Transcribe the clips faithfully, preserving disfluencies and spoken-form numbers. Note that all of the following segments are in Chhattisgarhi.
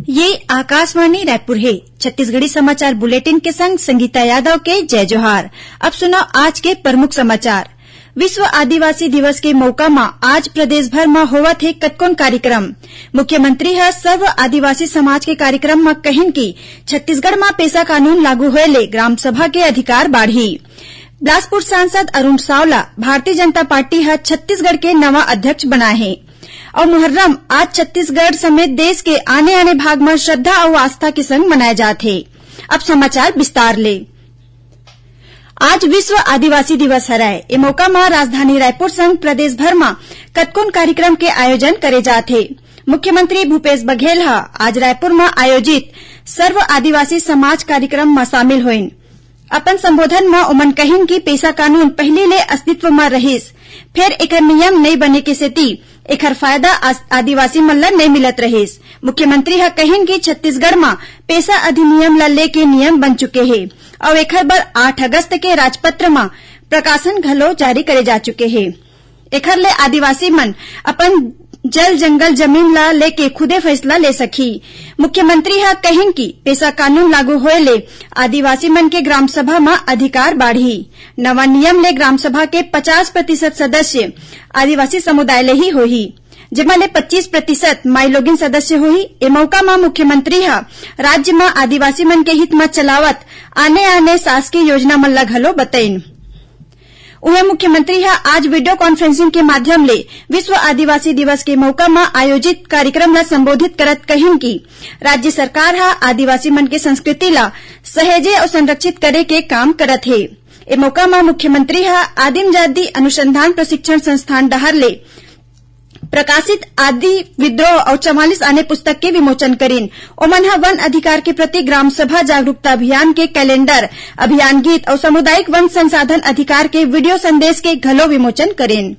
ये आकाशवाणी रायपुर हे। छत्तीसगढ़ी समाचार बुलेटिन के संग संगीता यादव के जय जोहार। अब सुनव आज के प्रमुख समाचार। विश्व आदिवासी दिवस के मउका म आज प्रदेश भर म होवत हे कतकोन कार्यक्रम। मुख्यमंत्री ह सर्व आदिवासी समाज के कार्यक्रम म कहिन कि छत्तीसगढ़ म पेसा कानून लागू होए ले ग्राम सभा के अधिकार बाढ़ही। बिलासपुर सांसद अरुण साव ला भारतीय जनता पार्टी ह छत्तीसगढ़ के नवा अध्यक्ष बनाए हे। अउ मुहर्रम आज छत्तीसगढ़ समेत देश के आने-आने भाग म श्रद्धा अउ आस्था के संग मनाए जात हे। अब समाचार विस्तार ले। आज विश्व आदिवासी दिवस हरय। ए मउका म राजधानी रायपुर संग प्रदेश भर म कतकोन कार्यक्रम के आयोजन करे जात हे। मुख्यमंत्री भूपेश बघेल ह आज रायपुर म आयोजित सर्व आदिवासी समाज कार्यक्रम म शामिल होइन। अपन संबोधन म ओमन कहिन कि पेसा कानून पहिली ले अस्तित्व म रहिस, फेर एखर नियम नइ बने के सेती एखर फायदा आस-, आदिवासी मन ल नइ मिलत रहिस। मुख्यमंत्री ह कहिन कि छत्तीसगढ़ म पेसा अधिनियम ल लेके नियम बन चुके हे अउ एखर बर आठ अगस्त के राजपत्र म प्रकाशन घलो जारी करे जा चुके हे। एखर ले आदिवासी मन अपन जल, जंगल, जमीन ला लेके खुदे फैसला ले सकही। मुख्यमंत्री ह कहिन कि पेसा कानून लागू होए ले आदिवासी मन के ग्राम सभा म अधिकार बाढ़ही। नवा नियम ले ग्राम सभा के पचास प्रतिशत सदस्य आदिवासी समुदाय ले ही होही, जेमा ले पच्चीस प्रतिशत माईलोगिन सदस्य होही। ए मउका म मुख्यमंत्री ह राज्य म आदिवासी मन के हित म चलावत आने-आने शासकीय योजना मन ल घलो बतइन। उहें, मुख्यमंत्री ह आज video conferencing के माध्यम ले विश्व आदिवासी दिवस के मउका म आयोजित कार्यक्रम ल संबोधित करत कहिन कि राज्य सरकार ह आदिवासी मन के संस्कृति ल सहेजे अउ संरक्षित करे के काम करत हे। ए मउका म मुख्यमंत्री ह आदिम जाति अनुसंधान प्रशिक्षण संस्थान डहार ले प्रकाशित आदि विद्रोह अउ चवालीस आने पुस्तक के विमोचन करिन। ओमन ह वन अधिकार के प्रति ग्राम सभा जागरूकता अभियान के कैलेंडर, अभियान गीत अउ सामुदायिक वन संसाधन अधिकार के video संदेश के घलो विमोचन करिन।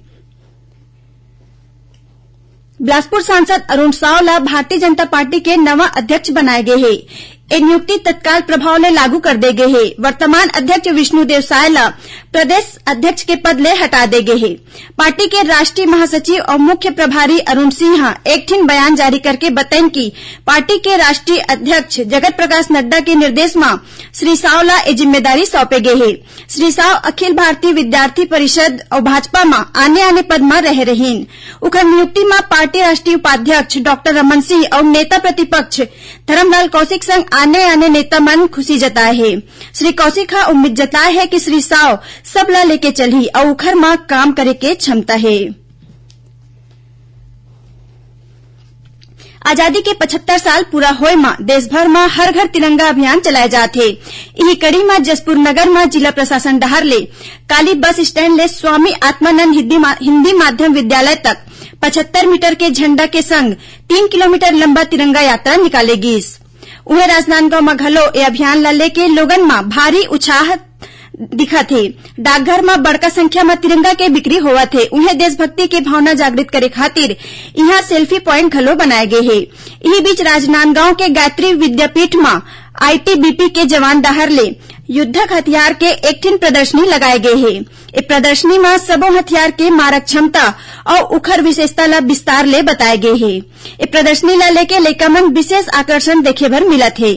बिलासपुर सांसद अरुण साव ला भारतीय जनता पार्टी के नवा अध्यक्ष बनाए गे हे। ए नियुक्ति तत्काल प्रभाव ले लागू कर दे गे हे। वर्तमान अध्यक्ष विष्णुदेव साय ला प्रदेश अध्यक्ष के पद ले हटा दे गे हे। पार्टी के राष्ट्रीय महासचिव अउ मुख्य प्रभारी अरुण सिंह ह एक ठिन बयान जारी करके बतइन कि पार्टी के राष्ट्रीय अध्यक्ष जगत प्रकाश नड्डा के निर्देश म श्री साव ला ए जिम्मेदारी सौंपे गे हे। श्री साव अखिल भारतीय विद्यार्थी परिषद अउ भाजपा म आने-आने पद म रहे रहिन। उखर नियुक्ति म पार्टी राष्ट्रीय उपाध्यक्ष डॉक्टर रमन सिंह अउ नेता प्रतिपक्ष धरमलाल कौशिक संग आने-आने नेता मन खुशी जताए हे। श्री कौशिक ह उम्मीद जताए हे कि श्री साव सब ला लेके चलही अउ उखर म काम करे के क्षमता हे। आजादी के पचहत्तर साल पूरा होए म देश भर म हर घर तिरंगा अभियान चलाए जात हे। इही कड़ी म जसपुर नगर म जिला प्रशासन डहार ले काली बस स्टैंड ले स्वामी आत्मानंद हिंदी मा-, हिंदी माध्यम विद्यालय तक पचहत्तर मीटर के झंडा के संग तीन किलोमीटर लंबा तिरंगा यात्रा निकाले गीस। उहें, राजनांदगांव म घलो ए अभियान ल लेके लोगन म भारी उत्साह दिखत हे। डाकघर म बड़का संख्या म तिरंगा के बिक्री होवत हे। उहें, देशभक्ति के भावना जागृत करे खातिर इहां selfie point घलो बनाए गे हे। इही बीच, राजनांदगांव के गायत्री विद्यापीठ म आईटीबीपी के जवान डहार ले युद्धक हथियार के एक ठिन प्रदर्शनी लगाए गे हे। ए प्रदर्शनी म सबो हथियार के मारक क्षमता अउ उखर विशेषता ल विस्तार ले बताए गे हे। ए प्रदर्शनी ल लेके लइका मन विशेष आकर्षण देखे बर मिलत हे।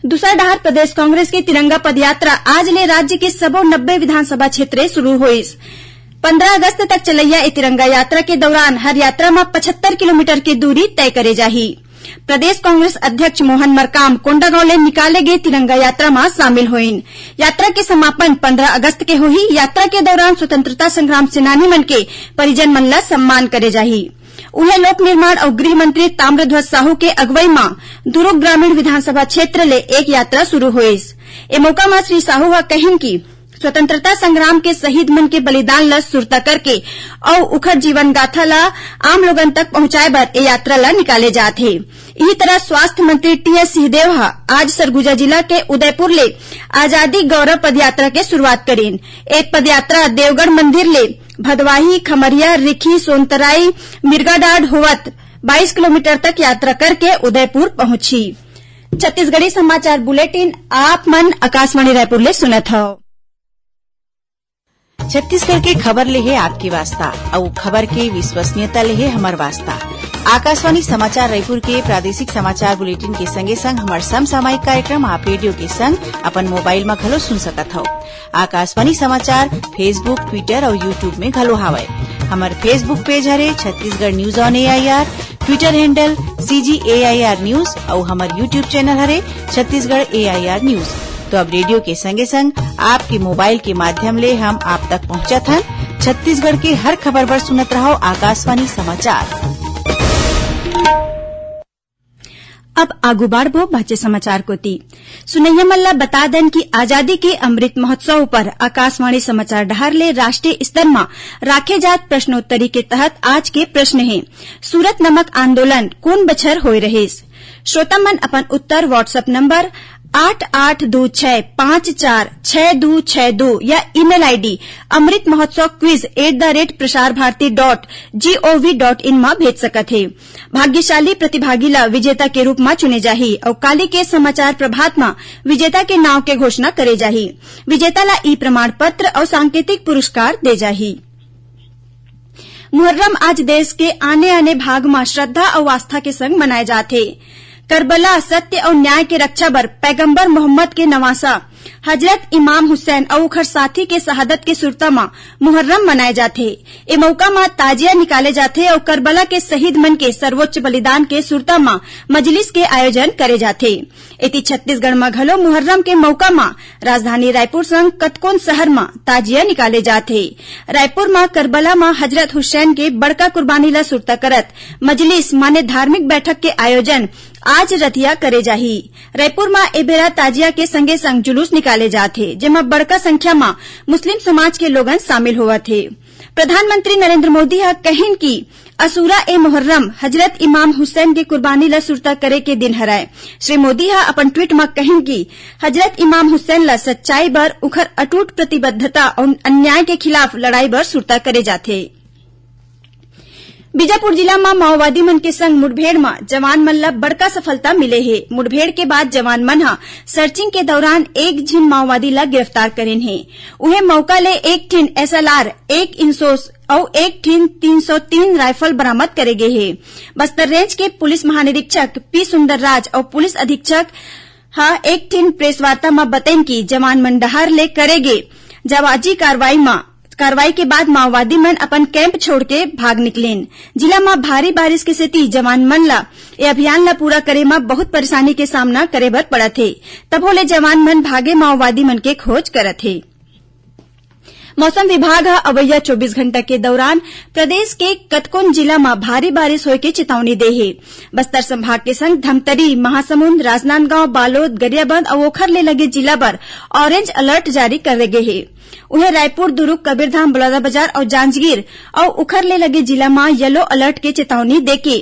दूसर डहार, प्रदेश कांग्रेस के तिरंगा पदयात्रा आज ले राज्य के सबो नब्बे विधानसभा क्षेत्र ले शुरू होइस। पंद्रह अगस्त तक चलइया ए तिरंगा यात्रा के दौरान हर यात्रा म पचहत्तर किलोमीटर के दूरी तय करे जाही। प्रदेश कांग्रेस अध्यक्ष मोहन मरकाम कोंडागांव ले निकाले गे तिरंगा यात्रा म शामिल होइन। यात्रा के समापन पंद्रह अगस्त के होही। यात्रा के दौरान स्वतंत्रता संग्राम सेनानी मन के परिजन मन ल सम्मान करे जाही। उहें, लोक निर्माण अउ गृह मंत्री ताम्रध्वज साहू के अगुवई म दुरूग ग्रामीण विधानसभा क्षेत्र ले एक यात्रा शुरू होइस। ए मौका म श्री साहू ह कहिन कि स्वतंत्रता संग्राम के शहीद मन के बलिदान ल सुरता करके अउ उखर जीवन गाथा ल आम लोगन तक पहुंचाए बर ए यात्रा ल निकाले जात हे। इही तरह स्वास्थ्य मंत्री टीएस सिंहदेव ह आज सरगुजा जिला के उदयपुर ले आजादी गौरव पदयात्रा के शुरुआत करिन। ए पदयात्रा देवगढ़ मंदिर ले भदवाही, खमरिया, रिखी, सोनतराई, मिर्गाडांड होवत बाईस किलोमीटर तक यात्रा करके उदयपुर पहुंची। छत्तीसगढ़ी समाचार बुलेटिन आप मन आकाशवाणी रायपुर ले सुनत हव। छत्तीसगढ़ के खबर ले हे आपके वास्ता, अउ खबर के विश्वसनीयता ले हे हमर वास्ता। आकाशवाणी समाचार रायपुर के प्रादेशिक समाचार बुलेटिन के संगे संग हमर समसामयिक कार्यक्रम आप रेडियो के संग अपन मोबाइल म घलो सुन सकत हव। आकाशवाणी समाचार Facebook, Twitter अउ YouTube में घलो हावय। हमर Facebook पेज हरे Chhattisgarh news on AIR, Twitter handle CG AIR news अउ हमर YouTube चैनल हरे छत्तीसगढ़ एआईआर न्यूज। तो अब रेडियो के संगे संग आपके मोबाइल के माध्यम ले हम आप तक पहुंचत हन। छत्तीसगढ़ के हर खबर बर सुनत रहव आकाशवाणी समाचार। अब आगू बाढ़बो बाचे समाचार कोति। सुनैया मन ल बता देन कि आजादी के अमृत महोत्सव पर आकाशवाणी समाचार डहार ले राष्ट्रीय स्तर म राखे जात प्रश्नोत्तरी के तहत आज के प्रश्न हे, सूरत नमक आंदोलन कोन बछर होए रहिस? श्रोता मन अपन उत्तर WhatsApp नंबर आठ आठ दू छह पाँच चार छह दू छह दू या email ID amritmahotsav quiz at the rate prasarvarti dot gov dot in म भेज सकत हे। भाग्यशाली प्रतिभागी ला विजेता के रूप म चुने जाही अउ काली के समाचार प्रभात म विजेता के नाव के घोषणा करे जाही। विजेता ला ई प्रमाण पत्र अउ सांकेतिक पुरस्कार दे जाही। मुहर्रम आज देश के आने-आने भाग म श्रद्धा अउ आस्था के संग मनाए जाथे। करबला, सत्य अउ न्याय के रक्षा बर पैगंबर मोहम्मद के नवासा हजरत इमाम हुसैन अउ ओखर साथी के शहादत के सुरता म मुहर्रम मनाए जाथे। ए मउका म ताजिया निकाले जाथे अउ करबला के शहीद मन के सर्वोच्च बलिदान के सुरता म मजलिस के आयोजन करे जाथे। एती छत्तीसगढ़ म घलो मुहर्रम के मउका म राजधानी रायपुर संग कतकोन शहर म ताजिया निकाले जात हे। रायपुर म करबला म हजरत हुसैन के बड़का कुर्बानी ल सुरता करत मजलिस माने धार्मिक बैठक के आयोजन आज रतिया करे जाही। रायपुर म ए बेरा ताजिया के संगे संग जुलूस निकाले जात हे, जेमा बड़का संख्या म मुस्लिम समाज के लोगन शामिल होवत हे। प्रधानमंत्री नरेंद्र मोदी ह कहिन कि अशूरा ए मुहर्रम हजरत इमाम हुसैन के कुर्बानी ल सुरता करे के दिन हरय। श्री मोदी ह अपन ट्वीट म कहिन कि हजरत इमाम हुसैन ल सच्चाई बर उखर अटूट प्रतिबद्धता अउ अन्याय के खिलाफ लड़ाई बर सुरता करे जाथे। बीजापुर जिला म माओवादी मन के संग मुठभेड़ म जवान मन ल बड़का सफलता मिले हे। मुठभेड़ के बाद जवान मन ह सर्चिंग के दौरान एक झिन माओवादी ल गिरफ्तार करेन हे। उहें मौका ले एक ठिन एसएलआर, एक इंसोस अउ एक ठिन तीन सौ तीन राइफल बरामद करे गे हे। बस्तर रेंज के पुलिस महानिरीक्षक पी सुंदरराज अउ पुलिस अधीक्षक ह एक ठिन प्रेस वार्ता म बतइन कि जवान मन डहार ले करे गे जाबाजी कार्रवाई म कार्रवाई के बाद माओवादी मन अपन कैंप छोड़ के भाग निकलिन। जिला म भारी बारिश के सेती जवान मन ल ए अभियान ल पूरा करे म बहुत परेशानी के सामना करे बर पड़त हे। तभो ले जवान मन भागे माओवादी मन के खोज करत हे। मौसम विभाग ह अवइया चौबीस घंटा के दौरान प्रदेश के कतकोन जिला म भारी बारिश होय के चेतावनी दे हे। बस्तर संभाग के संग धमतरी, महासमुंद, राजनांदगांव, बालोद, गरियाबंद अउ ओखर ले लगे जिला बर ऑरेंज अलर्ट जारी करे गे हे। उहें रायपुर, दुरूग, कबीरधाम, बलौदाबाजार अउ जांजगीर अउ उखर ले लगे जिला म येलो अलर्ट के चेतावनी देके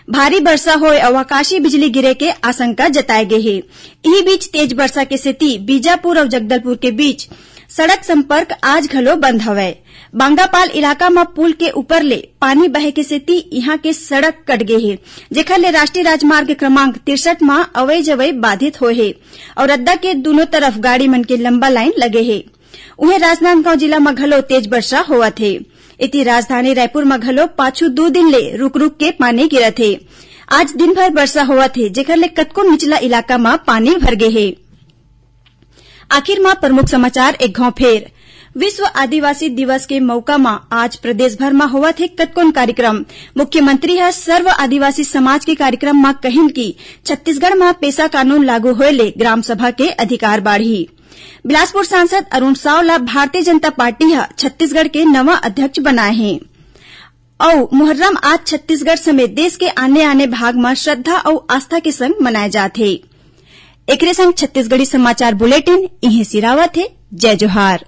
भारी बरसा होय अउ आकाशीय बिजली गिरे के आशंका जताए गे हे। इही बीच तेज बरसा के सेती बीजापुर अउ जगदलपुर के बीच सड़क संपर्क आज घलो बंद हवय। बांगापाल इलाका म पुल के ऊपर ले पानी बहे के सेती इहां के सड़क कट गे हे, जेखर ले राष्ट्रीय राजमार्ग क्रमांक तिरसठ म अवई जवई बाधित होय हे अउ रद्दा के दूनों तरफ गाड़ी मन के लंबा लाइन लगे हे। उहें राजनांदगांव जिला म घलो तेज बरसा होवत हे। एती राजधानी रायपुर म घलो पाछू दू दिन ले रुक-रुक के पानी गिरत हे। आज दिन भर बरसा होवत हे, जेखर ले कतको निचला इलाका म पानी भर गे हे। आखिर म प्रमुख समाचार एक घांव फेर। विश्व आदिवासी दिवस के मउका म आज प्रदेश भर म होवत हे कतकोन कार्यक्रम। मुख्यमंत्री ह सर्व आदिवासी समाज के कार्यक्रम म कहिन कि छत्तीसगढ़ म पेसा कानून लागू होए ले ग्राम सभा के अधिकार बाढ़ही। बिलासपुर सांसद अरुण साव ल भारतीय जनता पार्टी ह छत्तीसगढ़ के नवा अध्यक्ष बनाए हे। अउ मुहर्रम आज छत्तीसगढ़ समेत देश के आने-आने भाग म श्रद्धा अउ आस्था के संग मनाए जात हे। एकरे संग छत्तीसगढ़ी समाचार बुलेटिन इहें सिरावत हे। जय जोहार।